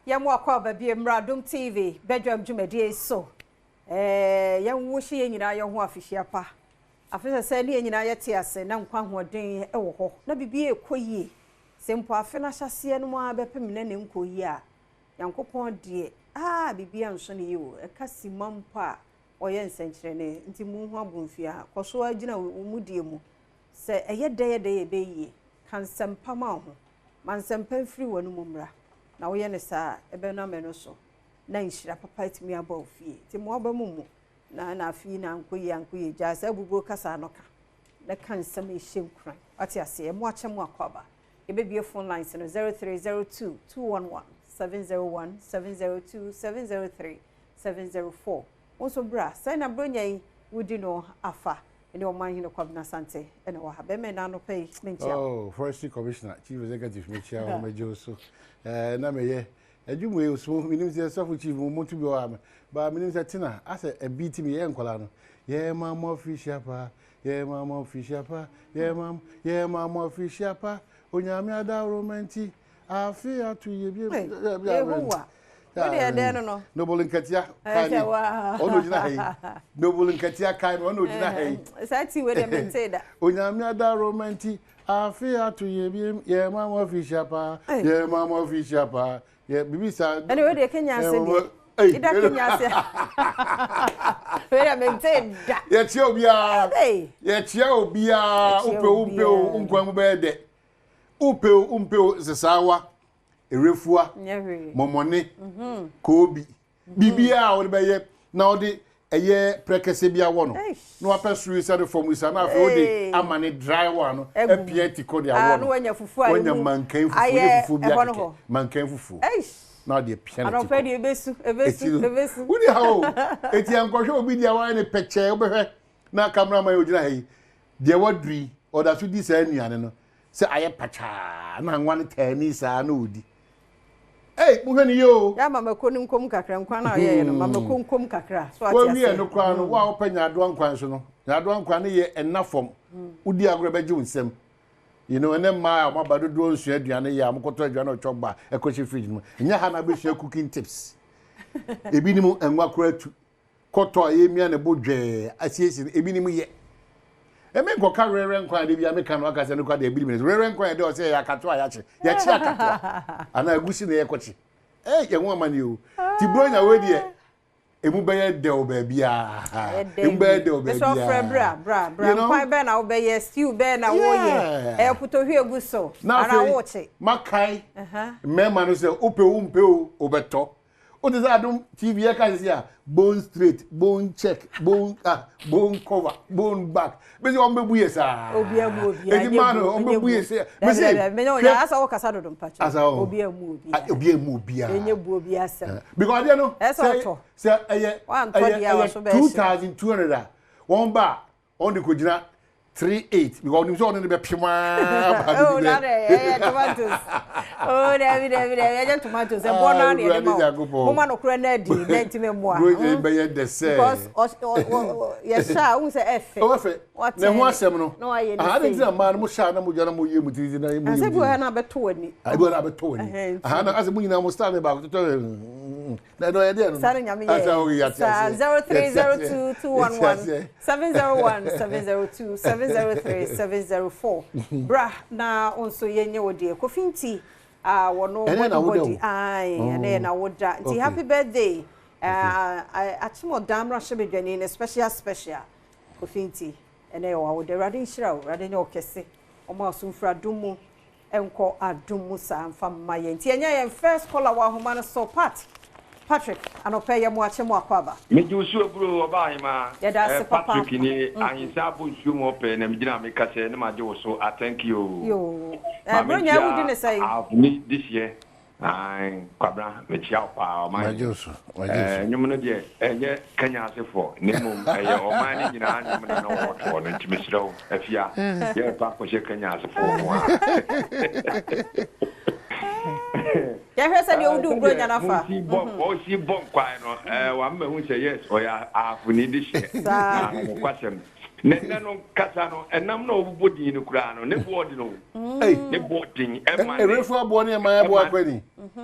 Yɛn mo akɔ aba bie mmra Adom TV badwam dwumadie so. Ɛɛ yɛn wo hye yɛn nyinaa yɛn ho afihyia pa. Afe sɛsɛɛ ne yɛn nyinaa yɛte ase na nkwa ahoɔden wɔ hɔ na biribi rekɔ yie. Sɛ mpo afe no ahyɛaseɛ no mu ara bɛpem nnɛ na ɛnkɔɔ yie a, Nyankopɔn deɛ, aa biribiara nsɔ no yie o. Ɛka simma mpo a, ɔyɛ nsɛnkyerɛnne. Nti monhu abomfiaa. Kɔ so ara gyina wo mudie mu. Sɛ ɛyɛ dɛn yɛ dɛn a ɛbɛyɛ yie. Ka nsɛmpa ma wo ho. Ma nsɛmpa mfiri w'anomu mmra. Na woyɛ no saa a, ɛbɛnam ɛno so na nhyira papa atumi aba wo fie. Nti mmoa aba mu mmu. Na na afe yi na ankɔ yie ankɔ yie. Gyae saa abubuo kasa no ka na ka nsɛm a ɛhyɛ nkuran. Wate aseɛ? Mo akyɛ mo akwaaba. Yɛbɛbue phone lines no 0302 211 701 702 703 704. Wo nso bra. Sɛn na Buronya yi wodi no afa? Ɛne Ɔmanhene Kwabena Asante na ɛwɔ ha. Bɛrima ɛna anɔpa yi menkyia wo. Oh, Forestry Commissioner, Chief Executive mekyia wo, mɛgye wo so. Eh, na meyɛ Adwuma yi so menim sɛ sɔfo chief mo moto bi wɔ ha ba menim sɛ tena asɛ ɛbi ti me yɛ nkɔla no yɛ ma mo afirihyia pa yɛ ma mo afirihyia pa yɛ ma yɛ ma mo afirihyia pa onyame adaworo manti afe ato yɛ bi Yehowa wode ɛdɛn no no Noble Nkatia kae me ɔno ogyina ha yi Noble Nkatia kae me ɔno ogyina ha yi saa ti wei deɛ mentee da onyame adaworo manti Afe ato yɛ biem yɛ ma mo afirihyia paa yɛ ma mo afirihyia paa yɛ bibi saa. Ɛnna wei deɛ Kenya ase deɛ ida Kenya ase wei deɛ mente da. Yɛkyia obiara yɛkyia obiara wopɛ o wompɛ o nkwan mu bɛyɛ dɛ wopɛ o wompɛ o sesaawa erefua mɔmɔne mhm. koobi. Biribiara a wode bɛyɛ na wode ɛyɛ prɛkɛsɛ bi awɔ no na wapɛ soro yi sɛ ne fam yi sa na afei wode ama ne dry one no apia ti kɔ de awɔ no wanya fufuo a wanya mankan fufuo ne fufuo bi akɛkɛ mankan fufuo na wode apia ne ti kɔ ebesu ebesu ebesu wode ha o eti ankɔhwɛ obi deɛ wayɛ ne pɛkyɛɛ wobɛhwɛ na cameraman yi ogyina ha yi deɛ waduru yi ɔda so di saa nnuane no sɛ ayɛ pakyaa na anwa no taa ni saa na ɔdi Ei, mohwɛ no yie o. Yɛ ama mako no nkom kakra, nkwan no a ɔyɛeɛ no, ma mako nkom kakra. So ate aseɛ? Wɔwie no koraa no, wo a wopɛ nyaadoa nkwan so no, nyaadoa nkwan no yɛ ɛnna fam. Wodi agorɔ ɛbɛgye wo nsam. You know, ɛnɛ mmaa a wɔaba dodoɔ nsua aduane yɛ a wɔkɔtɔ aduane a ɔtwɔ ba ɛkɔhyɛ fridge no mu. Ɛnyɛ ha na wobɛsua cooking tips. Ebinom nwa koraa tu. Kɔtɔ a yɛmia ne bo dwɛɛ asiesie no, ebinom yɛ. Ɛmɛ nkɔka rɛrɛ nkwan de bia meka no aka sɛ no kwa de abiri mi rɛrɛ nkwan de ɔsɛ yɛ akatoa yɛakye yɛkye akatoa anaa agusi na yɛkɔkye ee yɛn ho amane o ti buronya wei deɛ emu bɛyɛ dɛw baabiara emu bɛyɛ dɛw baabiara ɛsɛ ɔfrɛ bra bra bra nkwan bɛn na wobɛyɛ stew bɛn na woyɛ ɛyɛ putohwie gu so ana wokye makae mmarima no sɛ wopɛ wo mpɛ o wobɛtɔ Wote sɛ Adom TV yɛka sisi a bone straight, bone check, bone ah, bone cover, bone back. Bɛsi wɔn bɛbu yɛ saa. Obi amu obi a. Eti maa no wɔn bɛbu yɛ sɛ. Mesi hwɛ. Asa wɔ kasa dodo mpakyɛ. Asa wɔ. Obi amu obi a. Obi amu obi a. Enye bu obi asɛm. Because adeɛ no. Ɛsɛ ɔtɔ. Sɛ ɛyɛ ɛyɛ ɛyɛ 2,200 a wɔn ba Ɔno de kɔgyina 38 because ɔnim sɛ ɔne no bɛpem aa ba Oh, na dɛ ɛyɛ tomatoes. Oh, dabi dabi dabi ɛyɛ tomatoes. Ɛboɔ no ara na yɛde ma wo. Moma nokorɛ no adi na ntumi mmoa. Bro yɛ bɛyɛ dɛ sɛ. Because yɛhyɛ a wohu sɛ ɛfɛ. Ɛwɔ fɛ. Na ɛho asɛm no. Na wayɛ ne sei. Ade nti na mmaa no mo hyɛ a na mo gya na mo yɛ mo tiri na mo yɛ mo tiri. Ɛsɛ bi wɔ ha na abɛtɔ w'ani. Ebi wɔ ha na abɛtɔ w'ani. Aha na asɛ mo nyinaa mo style ne baako totɔ. Na ɛno ɛyɛ deɛ no. Saa na Nyame yɛɛ. Saa 0302 211 701 702 703 704 Bra na wo nso yɛnyɛ wo deɛ. Kofi Nti a wɔno Ɛnɛ na body woda body o. ae ɛnɛ yɛ na woda nti happy birthday Akyem Ɔdan mmarahyɛbadwani no special special Kofi Nti ɛnɛ yɛ w'awoda Awurade nhyira wo Awurade nyɛ wo kɛse ɔma wo so mfiri adom mu Nkɔ adom mu saa mfa mma yɛn. Nti ɛnyɛ yɛn first caller wɔ ahoma no so Pat Patrick anɔpa yi yɛ mo akye mo akwaaba. Megye wo so aburo ɔbaa ahemaa. Yɛda ase Eh papaapa. Patrick nie ahensa abɔ nsuo mu hɔ pɛɛ na megyina a meka sɛ ne magye wo so ah thank you oo. Yoo. Eh Maame Bronya nkyia wodi ne sɛn? Avni dehyeɛ Ae Kwabena mekyia wo paa ɔman Magye wo so, magye wo so. Eh nnwom no deɛ ɛnyɛ Kenya asefoɔ na mmom ɛyɛ ɔman no nyinaa nnwom na na wɔtoɔ no nti mesrɛ wo Afia yɛmfa nkɔhyɛ Kenya asefoɔ nko ara. Yɛhwɛ sɛdeɛ Eh wodi wo sɛdeɛ Bronya no afa. mosi bɔ ɔsi bɔ nkwae no eh wama mahu sɛ yes ɔyɛ Ahafoni dehyeɛ Saa. na nokwasɛm. Na ɛnɛ no kasa no, ɛnam na ɔbobɔ din no koraa no, ne boɔ den o. Ne boɔ den ɛma ne. Ewefo aboɔ ne ɛman aboɔ akɔ ni.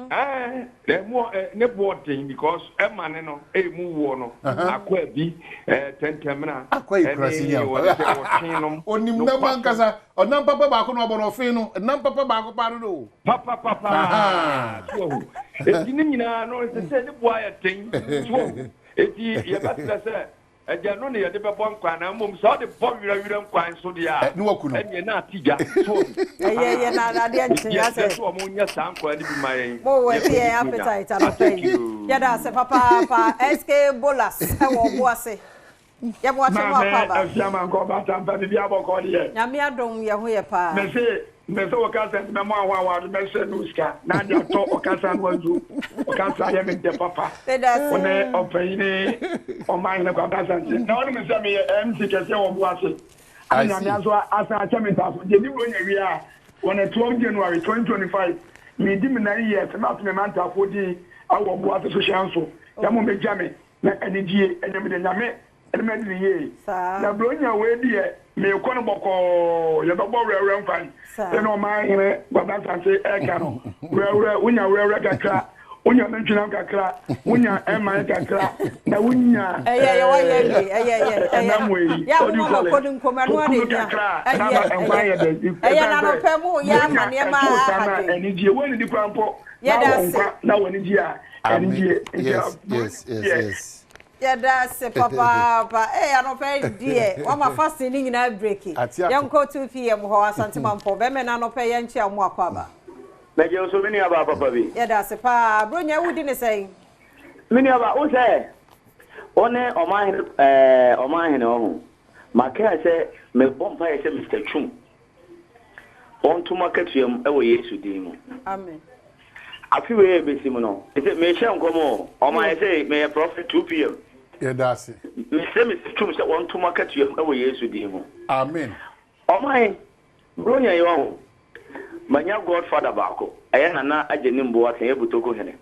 Ɛɛ ɛmu ne boɔ den because ɛma ne no ɛmu woɔ no akɔ abi ɛɛ tɛntɛmina. Akɔ yi kura si nya. Ɛne wɔde sɛ ɔtwe nom. Onim nam ankasa ɔnam papa baako na ɔbɔ no ɔfe no nam papa baako paa no do. Papapapa so ɔho eti ne nyinaa no ɛsɛ sɛ ne boɔ ayɛ den so ɔho eti yɛbɛsrɛ sɛ. Ɛdeɛ ɛno na yɛde bɛbɔ nkwan, na mmom sɛ wode bɔ werɛwerɛ nkwan nso deɛ a, Ne waku no. ɛnneɛ na ate gya. So wahu? Ɛyɛ yɛ na adeɛ nkye Nti asɛ. yɛsrɛ sɛ wɔn nyɛ saa nkwan no bi ma yɛn. Mo wɔ ɛte yɛn appetite anɔpa yi. Yɛda ase papaapa SK Bolas ɛwɔ ɔbo ase. Yɛ mo akye mo Maame akɔ aba. Afia Mankɔ Ɔbaatan pa biribi abɔkɔ deɛ. Nyame adom yɛ ho yɛ paa. Mese mese wo kasa nti mɛmɔ ahoahoa do mɛhyɛ no sika na ade atɔ ɔkasa no aduro ɔkasa yɛ me dɛ papa wo ne ɔpanyini ɔmanhene Kwabena Asante na wonim sɛ meyɛ MC kɛseɛ wɔ Boase ana Nyame aso asan akyɛ me ntaso nti ɛdi Buronya wie a on the 12 January 2025 medi me 9 years mato me mantafoɔ din awɔ Boase so hyɛn so yɛ mo mɛgya me na anigyie ɛnyɛ me dɛ Nyame Ɛne madi no yie. Na Buronya wei deɛ meekɔ no bɔkɔɔ, yɛbɛbɔ werɛwerɛ nkwan. Sɛdeɛ Ɔmanhene Kwabena Asante reka no, werɛwerɛ, wonya werɛwerɛ kakra, wonya nantwinam kakra, wonya ɛman kakra, na wonya ɛnam wei, what do you call it, tokunu kakra a, na ama nkwan ayɛ dɛ. Ɛsiane sɛ Buronya ɛto nsa na anigyeɛ, woannidi koraa mpo na wɔ nkwa na wɔ anigyeɛ a, anigyeɛ. Nti Buronya deɛ. Yɛda ase papaapa. Ee anɔpa yi deɛ wama fasting ne nyinaa breki. Yɛnkɔ 2 pm hɔ Asante Mampɔ. Bɛmɛ no anɔpa yi yɛnkyea mo akɔ aba. Mɛgye wo so me nua baa papa bi. Yɛda ase paa. Bronya wodi ne sɛn? Me nua baa wo sɛ wo ne ɔmanhene ɛɛ ɔmanhene ɔho. Makae sɛ mebɔ mpaeɛ sɛ Mister Twum Wɔnto mo akatua mu wɔ Yesu din mu. Amen. Afe wei a ɛbɛsi mu no, mese mehyɛ nkɔm o, ɔma ayɛ sɛ meyɛ prophet 2 pm. Yɛda ase. Mesrɛ mesi tum sɛ wɔnto mo akatua mu wɔ Yesu din mu. Amen. Ɔman, Buronya yi wahu, manya godfather baako, ɛyɛ Nana Agyenim Boateng, ɛyɛ Butoko hene.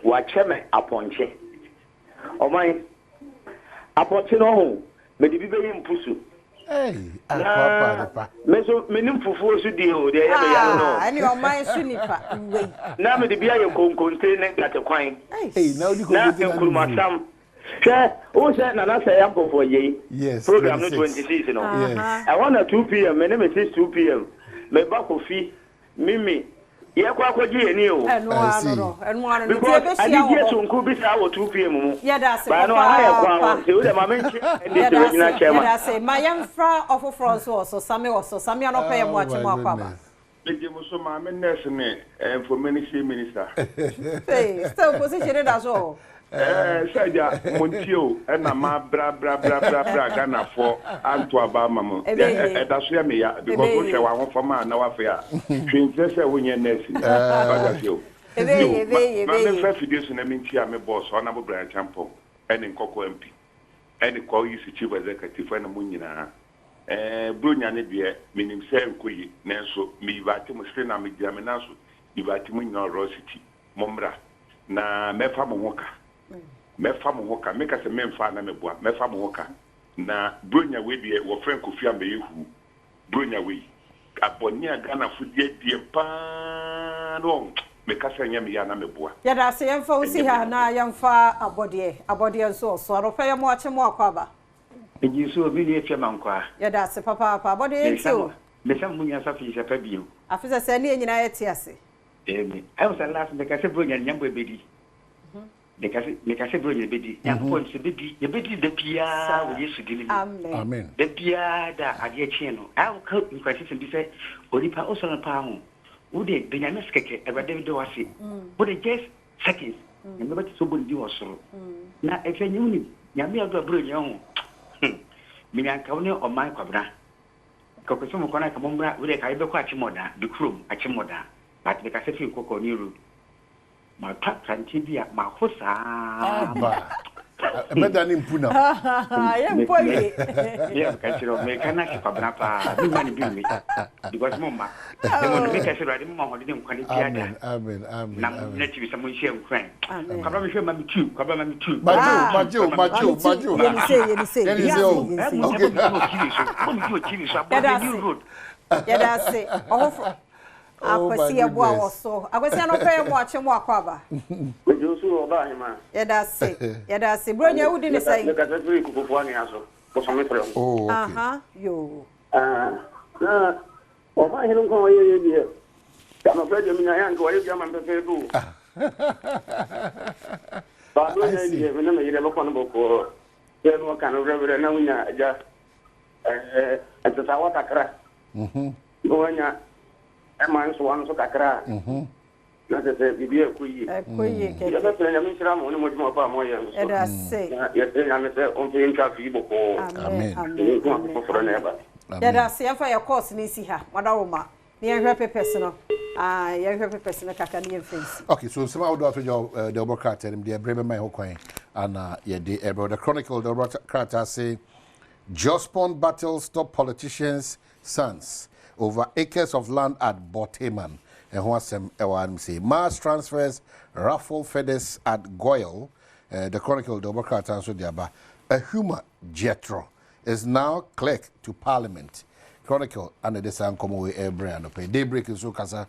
Wakyɛ me apɔnkye. Ɔman, apɔnkye no ɔho, mede bi bɛyɛ mpusu. Na me nso menim fufuo so die o, deɛ ɛyɛ me ya no no. Ah, ɛne ɔman so nipa wei. Na mede bi ayɛ konkonte ne nkatekwan. Na nkurumasam. Hwɛ, wohu sɛ Nana Sɛɛ Ampofo Agyei program no 26 no, ɛhɔ na 2pm, me ne me sis 2pm, me ba Kofi Mimi, yɛkɔ akɔgye yɛn ani o. Ɛno ara no no, ɛno ara no no. Nti Because yɛbɛhyia wɔ anigyeɛ hɔ. sononko bi saa wɔ 2 pm mu. Yɛda ase But ɛno aha yɛ kwan papaapa. o, nti wo deɛ ma menkyerɛ NDC Yɛda regional ase, chairman. yɛda ase. Ma yɛmfra ɔfoforɔ nso wɔ so, Same wɔ so. Same anɔpa yi Oh moakye my mo akwaaba. goodness. Megye mo so maame nurse ne information minister. Hey, still position no da so wɔ hɔ. Ɛɛ sɛ agya mo ntie o ɛna ma bra bra bra bra bra Ghana foɔ anto aba ama mo ɛda so yɛ me ya because wo hwɛ w'ahofama a na w'afei a hwee nkyerɛ sɛ wo nyɛ nurse ni wate aseɛ o yo ma ma me nfa afidie so na me nkyia me boss Honourable Brian Acheampong ɛne Nkɔkɔ MP ɛne Kwawu Yisi Chief Executive ɛne mo nyinaa ɛɛ Bronya ne deɛ me nim sɛ ɛnkɔ yie nanso me invite mo still na me gyina me nan so invite mo nyinaa wɔ Royal City mo mmra Na mɛfa mo ho ka. Mɛfa mo ho ka. Meka sɛ memfa a na meboa. Mɛfa mo ho ka. Na Buronya wei deɛ wɔfrɛ Kofi Amɛyɛ huu. Buronya wei. Abɔne a Ghanafo di adiɛ paa no ɔn. Meka sɛ ɛnyɛ me ya a na meboa. Yɛda ase yɛmfa wo si Ɛnyɛ me ha ya. na yɛmfa abɔdeɛ abɔdeɛ nso ɔso anɔpa yi moakye mo akɔ aba. Megye so o, me nua Efia Mankwaa. Yɛda ase papaapa abɔdeɛ yɛntie Mesa o. mo, mesa mo nyinaa so afehyia pa bio. Afe sɛsɛɛ ne yɛn nyinaa yɛte ase. Amen. Ɛwɔ sɛ last meka sɛ bronya no nyambɔ ebedi. Meka sɛ meka sɛ bronya ebedi. Nyankopɔn sɛ bedi yɛbedi da biara wɔ Yesu din mu. Amen. Da biara da adeɛ kyeɛ no. A woka nkurasɛsɛm bi sɛ onipa wosɔre no paa ho. Wo de da Nyame ase kɛkɛ Awurade meda wo ase. Wo de just seconds. Nyame bɛte sɛ wobɔ ne din wɔ soro. Na ɛfɛ nyɛ wonim Nyame adɔ bronya ho. Menya nka wo ne ɔman Kwabena. Nka ɔpɛ sɛ mokɔ no anka mommra wei deɛ ka yɛbɛkɔ Akyemmɔdaa, me kurom Akyemmɔdaa but mekasa firi Nkɔkɔɔ ne road. Matɔ akranteɛ bi a maho saa Aba. Ɛbɛda ne mpu nam. Yɛ mpo awie. Yɛ meka kyerɛ wo, meka no ase kwabena paa, memma no bi nwe because mo mma. Na mmom no meka sɛ Awurade moma ahoɔden ne nkwa no biara da. Amen, amen, amen, Na mo amen. nyina tumi sɛ monhyɛ nkuran. Kwabena mehwɛ ma me tu, kwabena ma me tu, Magye kwabena o, ma me magye tu, o, kwabena ma me magye o, tu. magye o. Yɛ ne sei, yɛ ne sei, Yɛ ne yɛ ne sei sei, o. yɛ ne sei. Mo Okay. bɔ me ti wɔ TV so, bɔ me ti wɔ TV so, Yɛda abɔdeɛ new ase. road. Yɛda ase. Ɔhofo Oh my Akwasi yɛboa wɔ goodness. so. Akwasi anɔpa yɛ mo akye mo akɔ aba. Megye wo so wɔ ɔbaa hemaa. Yɛda ase. Yɛda ase. Buronya wodi ne sɛn? Mekasa firi Kukufoɔ Anwea so, Bosome frɛ ho. Oh, okay. Aha, yoo. Ah, na ɔbaa hene nko a ɔyɛ yɛ deɛ, anɔpa deɛ menya yɛ anka wayɛ bi ama me pɛpɛɛpɛ o. Baa I buronya yi see. deɛ me ne me yere bɛkɔ no bɔkɔɔ. Sɛ na ɔka no werɛwerɛ na wonya agya ɛɛ nsesawa kakra. Na wanya ɛma nsowa no so kakra a, na kyerɛ sɛ biribi ɛkɔ yie. Ɛkɔ yie kɛkɛ. Yɛbɛsrɛ Nyame nhyira mo ne mo adwuma pa a moyɛ nso so. Yɛda ase. Na yɛsrɛ Nyame sɛ ɔmfa yɛn ntwa afe yi bɔkɔɔ. Amen, Amen. amen, Yɛnhu afe amen, foforɔ na amen. ɛba. Yɛda Amen. ase. Yɛmfa yɛ course no nsi ha. Madaroma. Na yɛnhwɛ papers no. Ah, yɛnhwɛ papers no kakra na yɛmfa nsi. Okay, so nsɛm ahodoɔ ato gya deɛ ɔbɔ krataa no mu deɛ ɛberɛ bɛma yɛn ho kwan ana yɛde ɛbrɛ. The Chronicle deɛ ɔbɔ krataa se Jospong battles top politicians sons over acres of land at Borteyman. Ɛho asɛm ɛwɔ hanom sei. Mass transfers ruffle feathers at Goil. The Chronicle deɛ ɔbɔ krataa nso de aba. Ahuma Jetro is now clerk to parliament. Chronicle ana ɛde saa nkɔmmɔ wei ɛrebrɛ anɔpa yi. Daybreak nso kasa.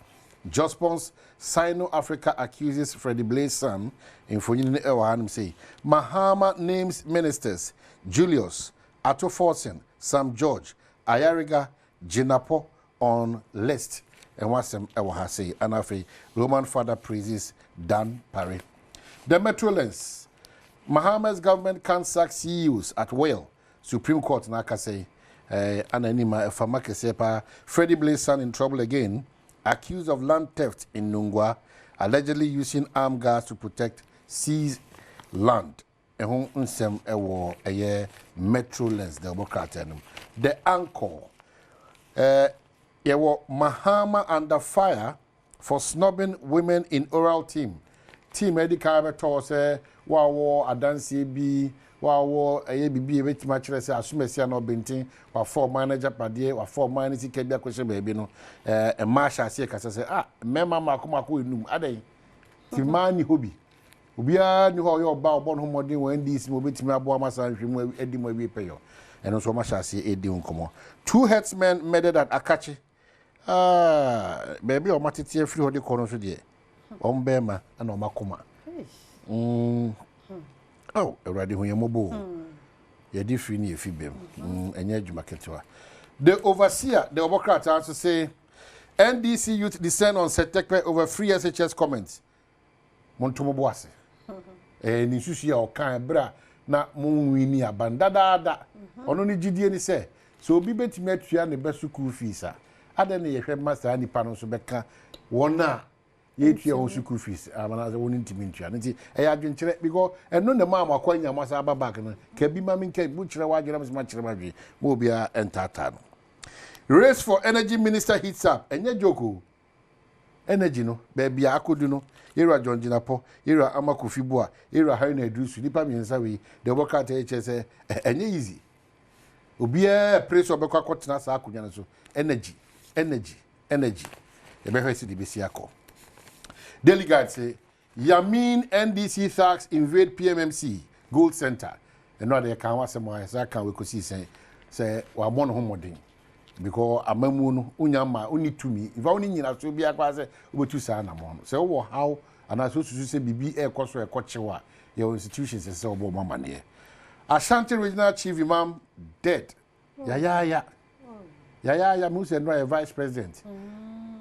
Jospong's Sino Africa accuses Freddie Blay's son. Mfonini no ɛwɔ hanom sei. Mahama names ministers Julius Ato Forson, Sam George, Ayariga, Jinapor on list. Ɛho asɛm ɛwɔ ha sei. Ana afei Roman father praises Dan Pare. The Metrolens. Mahama's government can't sack CEOs at will. Supreme Court na aka sɛ ana anim a ɛfa ma kɛseɛ paa. Freddie Blay's son in trouble again, accused of land theft in Nungua, allegedly using armed guards to protect seized land. Ɛho nsɛm ɛwɔ ɛyɛ Metrolens deɛ ɔbɔ krataa no mu. The Anchor. Yɛwɔ Mahama under fire for snubbing women in oral team. Team a ɛdi kan bɛtɔ hɔ sɛ wɔawɔ adanseɛ bi, wɔawɔ ɛyɛ biribi a ɛbɛtumi akyerɛ sɛ asomasi anaa ɔbɛnten wafa ɔman no agyapadeɛ, wafa ɔman no sika bi akɔhyɛ baabi no, mmaa hyɛ aseɛ kasa sɛ ah, mmarima mmaako mmaako enum, adɛn? Nti mmaa nni hɔ bi. Obiara nni hɔ a ɔyɛ ɔbaa a ɔbɔ ne ho mmɔden wɔ NDC mu a obetumi aboa ma saa nhwehwɛmu adi mu awie pɛyɔ. Ɛno nso wɔahyɛ aseɛ redi ho nkɔmmɔ. Two herdsmen murdered at Akakye. Ah, baabi a wɔatete afiri hɔ de kɔ no nso deɛ, wɔn bɛrima na wɔn akoma. Mm. Oh, Awurade hu yɛn mmɔbɔ o. Yɛde firi ne yɛfi bam. Ɛnyɛ adwuma ketewa. The Overseer, the ɔbɔ krataa nso se, NDC youth descend on Seth Terkper over free SHS comments. Monto mo bo ase. Ɛyɛ ne nsusuiɛ a ɔkaa berɛ a na monwini aba no dadaada. Ɔno ne gyidie ne sɛ, sɛ obi bɛtumi atua ne ba sukuu fees a, adɛn na yɛhwɛ ma saa nipa no nso bɛka wɔn a yɛtua wɔn sukuu fees anaasɛ wɔn ntumi ntua no. Nti ɛyɛ adwenkyerɛ because ɛno na ɛmaa mo akwanya mo asan aba back no. Ka bi ma menka bi, mokyerɛ w'adwene na me nso makyerɛ m'adwene. Ma obiara ntaataa no. Race for energy minister heats up. Ɛnyɛ joke o. Energy no, baabi a akodu no, Yɛwura John Jinapor, Yɛwura Ama Kofi Boah, Yɛwura Haruna Iddrisu, nnipa mmiɛnsa wei, deɛ wɔbɔ krataa yi kyerɛ sɛ ɛnyɛ easy. Obiara pere sɛ ɔbɛkɔ akɔtena saa akonnwa no so. Energy, energy, energy. Yɛbɛhwɛ sɛ deɛ ɛbɛsi akɔ. Daily Guide se, Yamin NDC thugs invade PMMC Gold Center. Ɛno a deɛ ɛka ho asɛm a ɛsɛ aka wei kɔsii sɛn sɛ wammɔ ne ho mmɔden because amammuo no wonya ma wonni tumi mfa wonni nyinasoɔ biara koraa sɛ wobɛtu saa anammɔn no. Sɛ wowɔ haw anaasɛ wosusu sɛ biribi ɛrekɔ so ɛkɔ kyew a, yɛwɔ institutions ɛsɛ sɛ wɔbɔ wɔn amanneɛ. Ashanti Regional Chief Imam dead. Yayaaya. Yayaaya, mehu sɛ nnora yɛ vice president.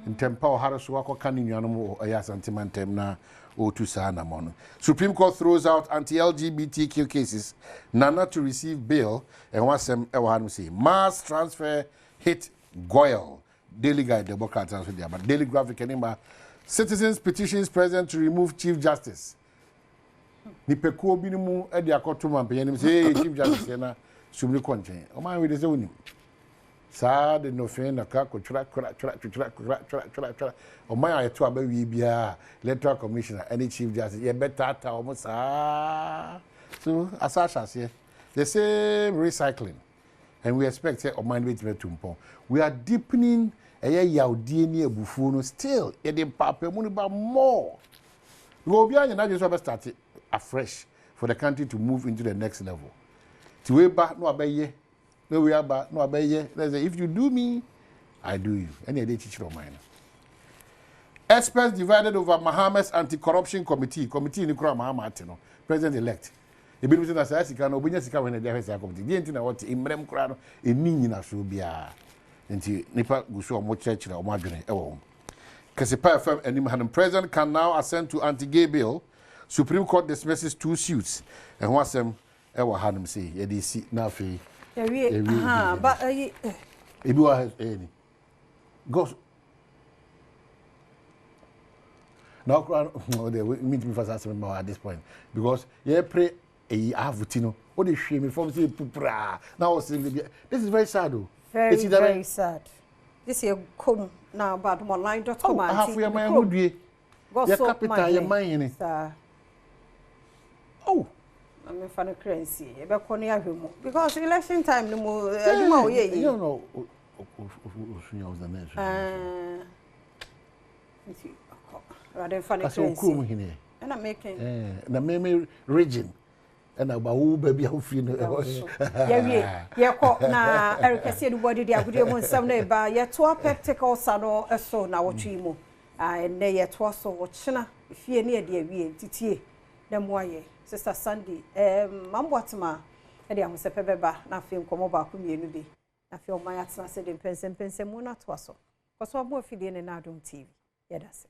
Ntɛmpa ɔhare so akɔka ne nuanom wɔ ɛyɛ Asante mantam na ɔretu saa anammɔn no. Supreme Court throws out anti-LGBTQ cases, Nana to receive bail, ɛho asɛm ɛwɔ hanom sei. Mass transfer hit Goil, Daily Guide de ɛbɔ krataa nso de aba. Daily Graphic anim ha, Citizens petitions president to remove Chief Justice. Nipakuo bi no mu de akɔto mampanyin anim sɛ ee Chief Justice yɛ na sum no kɔ nkyɛn. Ɔman wei de sɛ wonim. Saa de nɔfee na kra kɔtwera twera twera twetwera twera twera twera twera. Ɔman a yɛto aba wie biara electoral commissioner ɛne Chief Justice yɛbɛtaataa wɔn saa. So asa ahyɛ aseɛ. The same recycling and we expect sɛ ɔman no bɛtumi atu mpɔn. We are deepening ɛyɛ yawdie ne abufuo no still yɛde mpaapaemu no ba more. Because obiara nyɛ n'adwene sɛ ɔbɛ start afresh for the country to move into the next level. Ti wei ba na wabɛyɛ na wei aba na wabɛyɛ na sɛ if you do me I do you ɛna yɛde kyikyiri ɔman no. Experts divided over Mahama's anti-corruption committee committee ni kura Mahama ate no president elect ebinom sɛ na saa sika no obenya sika wɔ na ɛde ahwɛ saa committee deɛ nti na wɔte mmerɛm koraa no ɛni nyinasoɔ biara nti nipa gu so a wɔkyerɛkyerɛ wɔn adwene wɔ ho. Kɛsepa FM anim hanom president can now assent to anti-gay bill Supreme Court dismisses two suits ɛho asɛm ɛwɔ hanom sei yɛde si na afei yɛwie aha ba ayi eh. Ebi wɔ ha ɛyɛ ni gɔs na ɔkora no ɔde mintimi fa saa asɛm ma at this point because yɛpere eyi ahafo ti no o de hwie mi fam sɛ epupuraa na ɔsɛ bi this is very sad o. Very very sad. This year kom na ba adomonline.com oh, ahafo yɛ man ho due. Yɛ capital yɛ man hene. Saa. Oh. Na me fa no kra nsie. Yɛbɛkɔ ne ahwɛ mu because election time no mu adwuma a ɔyɛ yi. Yɛ no osunya ɔsɛ na ɛso. Nti ɔkɔ. Awurade mfa ne kra nsie. Kasɛ okurom hene. Ɛna meke. Eh, na me me region. Ɛna ba wo baabi a wofiri no ɛhɔ. Yɛwie yɛkɔ na ɛrekɛseɛ no bɔ didi agodie mu nsɛm no ɛba yɛtoa peptic ulcer no so na wɔtwe yi mu. Ɛnnɛ yɛtoa so ɔkyena fie ne yɛde awie nti tie na mmoa yɛ. Sister Sandy ɛɛm Mamboatema ɛde ahosɛpɛ bɛba na afei nkɔmmɔ baako mmienu bi na afei ɔman atena ase de mpɛnsɛmpɛnsɛmu no atoa so. Kɔ so aboa afidie ne na Adom TV. Yɛda ase.